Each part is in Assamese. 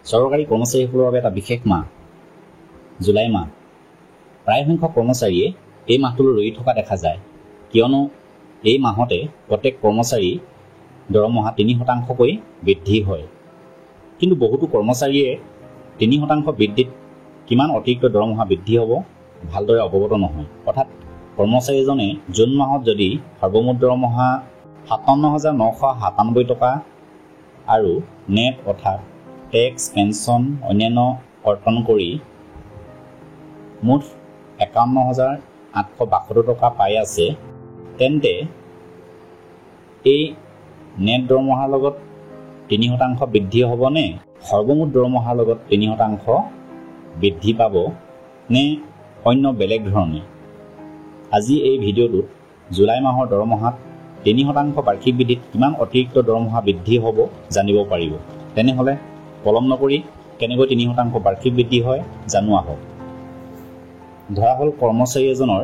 চৰকাৰী কৰ্মচাৰীসকলৰ বাবে এটা বিশেষ মাহ জুলাই মাহ। প্ৰায় সংখ্যক কৰ্মচাৰীয়ে এই মাহটোলৈ ৰৈ থকা দেখা যায়, কিয়নো এই মাহতে প্ৰত্যেক কৰ্মচাৰী দৰমহা 3%কৈ বৃদ্ধি হয়। কিন্তু বহুতো কৰ্মচাৰীয়ে 3% বৃদ্ধিত কিমান অতিৰিক্ত দৰমহা বৃদ্ধি হ'ব ভালদৰে অৱগত নহয়। অৰ্থাৎ কৰ্মচাৰীজনে জুন মাহত যদি সৰ্বমুঠ দৰমহা 57,997 টকা আৰু নেট অৰ্থাৎ টেক্স, পেঞ্চন, অন্যান্য কৰ্তন কৰি মুঠ 51,872 টকা পাই আছে, তেন্তে এই নেট দৰমহাৰ লগত 3% বৃদ্ধি হ'বনে সৰ্বমুঠ দৰমহাৰ লগত 3% বৃদ্ধি পাব নে অন্য বেলেগ ধৰণে? আজি এই ভিডিঅ'টোত জুলাই মাহৰ দৰমহাত 3% বাৰ্ষিক বৃদ্ধিত কিমান অতিৰিক্ত দৰমহা বৃদ্ধি হ'ব জানিব পাৰিব। তেনেহ'লে পলম নকৰি কেনেকৈ 3% বাৰ্ষিক বৃদ্ধি হয় জানো আহক। ধৰা হ'ল কৰ্মচাৰী এজনৰ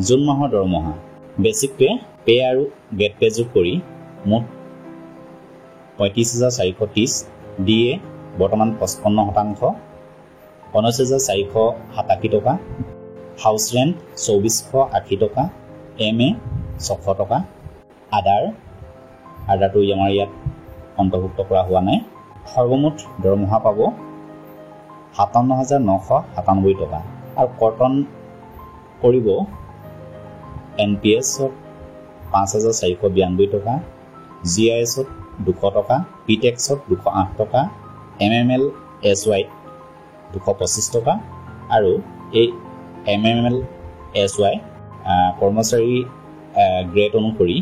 জুন মাহৰ দৰমহা বেচিক পে, পে আৰু গেট পে যোগ কৰি মুঠ 35,430, ডি এ বৰ্তমান 55%, 19,487 টকা, হাউচ ৰেণ্ট 2,480 টকা, এম এ 600 টকা, আদাৰটো আমাৰ ইয়াত অন্তৰ্ভুক্ত কৰা হোৱা নাই। সৰ্বমুঠ দৰমহা পাব 57,997 টকা আৰু কৰ্তন কৰিব এন পি এছত 5,492 টকা, জি I এছত 200 টকা, পি টেক্সত 208 টকা, এম এম এল এছ ৱাইত 225 টকা আৰু এই M M L S Y কৰ্মচাৰী গ্ৰেড অনুসৰি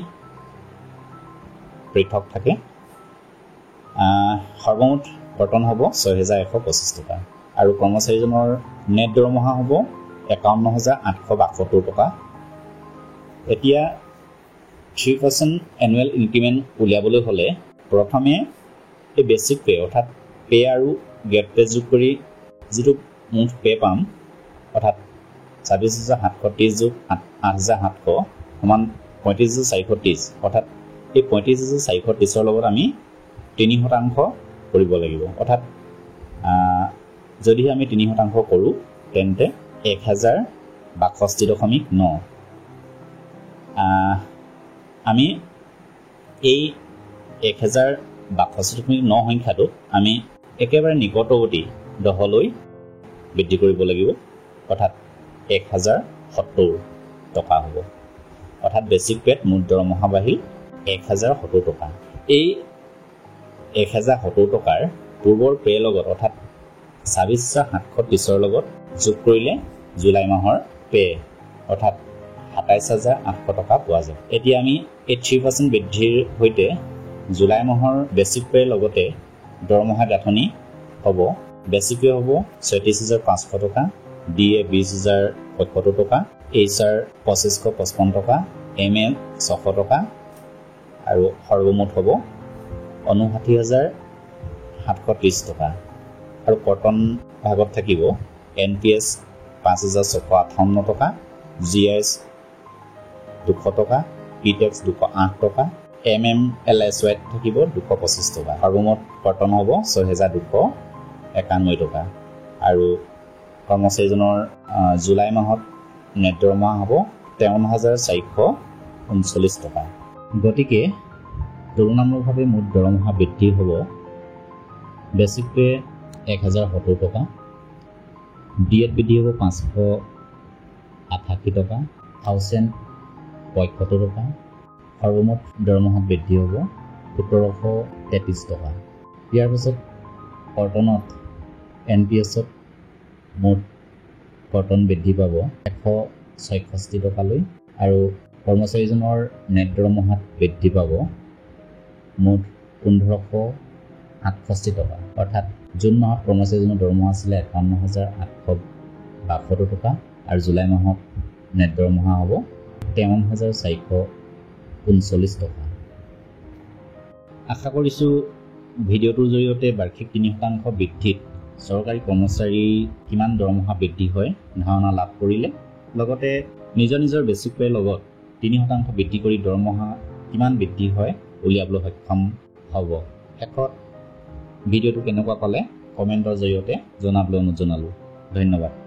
পৃথক থাকে। সৰ্বমুঠ কৰ্তন হ'ব 6,125 টকা আৰু কৰ্মচাৰীজনৰ নেট দৰমহা হ'ব 51,872 টকা। এতিয়া 3% এনুৱেল ইনক্ৰিমেণ্ট উলিয়াবলৈ হ'লে প্ৰথমে এই বেচিক পে অৰ্থাৎ পে আৰু গেট পে যোগ কৰি যিটো মুঠ পে পাম, অৰ্থাৎ 26,730 যোগ 8,700 সমান 35,430, অৰ্থাৎ এই 35,430ৰ লগত আমি 3% কৰিব লাগিব। অৰ্থাৎ যদিহে আমি 3% কৰোঁ তেন্তে 1,062.9। আমি এই 1,062.9 সংখ্যাটো আমি একেবাৰে নিকটৱৰ্তী দহলৈ বৃদ্ধি কৰিব লাগিব, অৰ্থাৎ 1,070 টকা হ'ব। অৰ্থাৎ বেচিক পেত মুঠ দৰমহা বাঢ়িল 1,070 টকা। এই 1,070 টকাৰ পূৰ্বৰ পে'ৰ লগত অৰ্থাৎ 26,730ৰ লগত যোগ কৰিলে জুলাই মাহৰ পে' অৰ্থাৎ 27,800 টকা পোৱা যায়। এতিয়া আমি এই 3% বৃদ্ধিৰ সৈতে জুলাই মাহৰ বেচিক পে'ৰ লগতে দৰমহা গাঁথনি হ'ব। বেচিক পে' হ'ব 36,500 টকা, ডি এ 20,075 টকা, এইচ আৰ 2,555 টকা, এম এ 600 টকা আৰু সৰ্বমুঠ হ'ব 59,730 টকা। আৰু কৰ্তন ভাগত থাকিব এন পি এছ 5,658 টকা, জি I S 200 টকা, পি টেক্স 208 টকা, এম এম এল এছ ৱাইত থাকিব 225 টকা। সৰ্বমুঠ কৰ্তন হ'ব 6,291 টকা আৰু কৰ্মচাৰীজনৰ জুলাই মাহত নেট দৰমহা হ'ব 53,439 টকা। গতিকে তুলনামূলকভাৱে মুঠ দৰমহা বৃদ্ধি হ'ব বেচিক পে 1,070 টকা, ডি এড বৃদ্ধি হ'ব 588 টকা, হাউচ ৰেণ্ট 75 টকা, সৰ্বমুঠ দৰমহাত বৃদ্ধি হ'ব 1,733 টকা। ইয়াৰ পাছত কৰ্তনত এন পি এছত মুঠ কৰ্তন বৃদ্ধি পাব 166 টকালৈ আৰু কৰ্মচাৰীজনৰ নেট দৰমহাত বৃদ্ধি পাব মুঠ 1,568 টকা। অৰ্থাৎ জুন মাহত কৰ্মচাৰীজনৰ দৰমহা আছিলে 51,872 টকা আৰু জুলাই মাহত নেট দৰমহা হ'ব 53,439 টকা। আশা কৰিছোঁ ভিডিঅ'টোৰ জৰিয়তে বাৰ্ষিক 3% বৃদ্ধিত চৰকাৰী কৰ্মচাৰী কিমান দৰমহা বৃদ্ধি হয় ধাৰণা লাভ কৰিলে, লগতে নিজৰ নিজৰ বেচিক পে'ৰ লগত 3% বৃদ্ধি কৰি দৰমহা কিমান বৃদ্ধি হয় উলিয়াবলৈ সক্ষম হ'ব। শেষত ভিডিঅ'টো কেনেকুৱা পালে কমেণ্টৰ জৰিয়তে জনাবলৈ অনুৰোধ জনালোঁ। ধন্যবাদ।